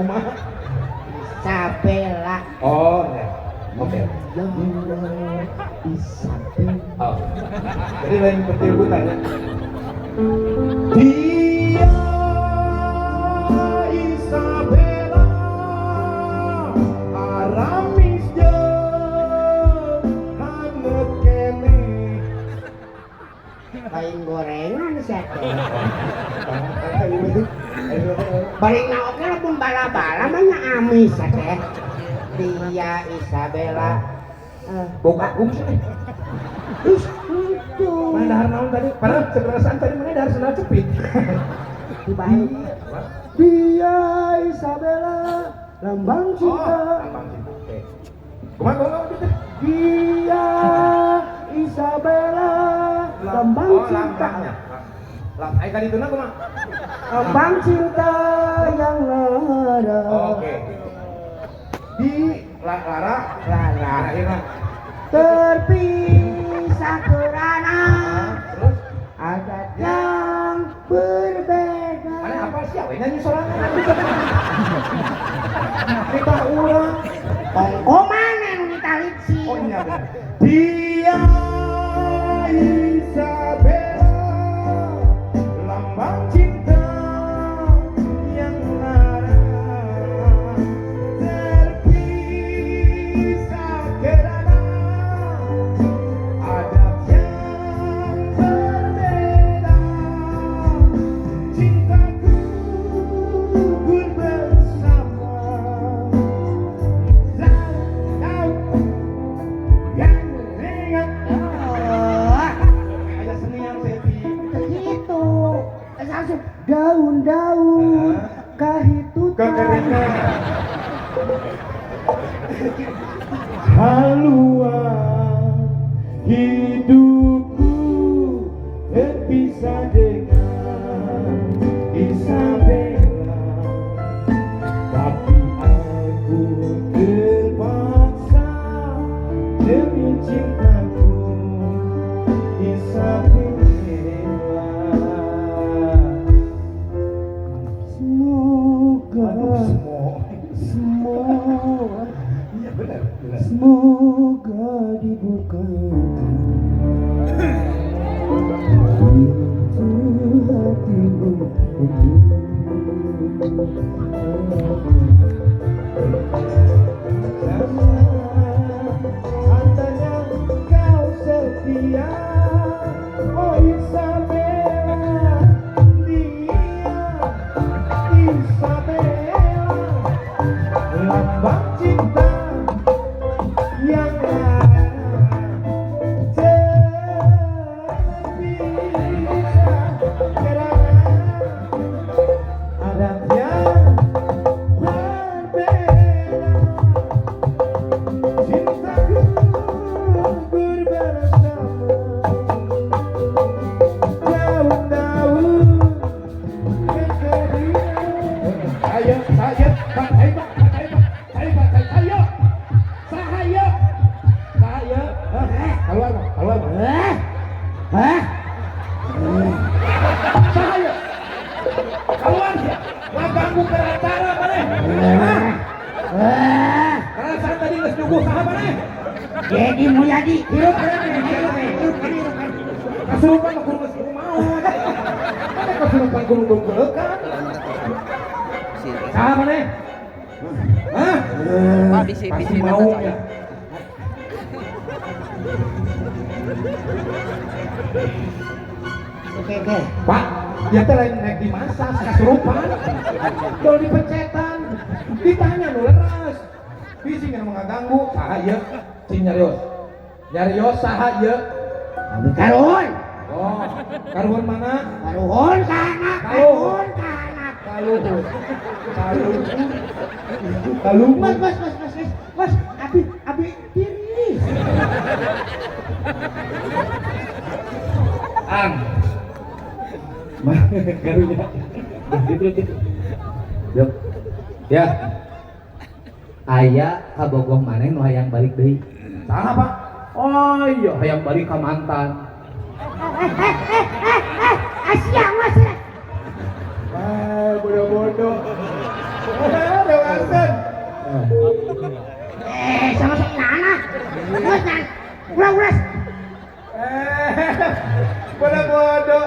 Kumaha? Isabella. Oh, ya. Oke. Ya, Isabella. Oh. Jadi lain pentil tanya. Dia Isabella aramis jeung haneut keneh. Lain gorengan sia teh. Balik na oke lamun bala-bala mah nya amis sia teh. Dia Isabella. Eh, Boga agung sih. Ih, itu. Mana dahar naon tadi? Padahal cekerasaan tadi mana dahar sendal cepit. Baik. Dia Isabella, lambang cinta. Oh, lambang cinta. Oke. Kumaha kumaha gitu? Dia Isabella, lambang Oh, cinta. lambangnya. Lam, ai ka dituna kumaha? Lambang cinta yang lara. Oh, oke. Di la, Lara, Lara. akhirnya. Terpisah kerana Terus adat yang berbeda. mana apa sih awe nyanyi sorangan atuh kita urang. Kongko mana nu ditalitsi? Oh iya benar. Dia Isabella, lambang cinta yang lara, terpisah kerana adat yang berbeda, cintaku gugur bersama daun yang ringan. Oh, Ada seni yang sepi. begitu. Langsung daun-daun kahitutan. Kekeringan. Haluan hidupku terpisah dengan Isabella, tapi aku terpaksa demi cintaku Isabella. Semoga Aduh, semua. semua Iya benar, benar. semoga dibukakan pintu hatimu untuk aku. Sama katanya kau setia, oh Isabella, dia Isabella, lambang cinta yang lara, terpisah kerana adat yang berbeda, cintaku gugur bersama daun-daun kekeringan. Saya, Pak, saya, Pak, saya, Pak, saya, Pak, saya, saya, saya, keluar, Pak, keluar, Pak. Eh? Hah? Saya, keluar ya, ngaganggu ke acara maneh. Hah? Eh, Perasaan tadi geus nyuguh saha maneh? Dedi Mulyadi. Hirup keneh, hirup, hirup, hirup. Kasurupan mah kudu geus kudu maot. Mana kasurupan kudu geuleukan? Saha maneh? Hah? Pak bisi Pasti bisi mau ya. Oke. Pak, ya teh lain naik di masa kasurupan. Dol dipencetan. Ditanya nu leres. Bisi ngan ngaganggu, saha ieu? Cing nyarios. Nyarios saha ieu? Abi karuhun. Oh, karuhun mana? Karuhun kana, Karuhun. karuhun kana. Kaluhun. Kaluhun. Kaluhun. Mas, mas, mas, mas, mas, mas, abi, abi tiris. Ang. Mah, karunya. Gitu, gitu. Yuk. Ya. Aya kabogoh maneh nu hayang balik deui. Saha, Pak? Oh iya, hayang balik ka mantan. Eh, eh, eh, eh, eh, Asia, mas. Ah, bodoh-bodoh. Eh, Ulah ulah. Eh, bodoh bodoh.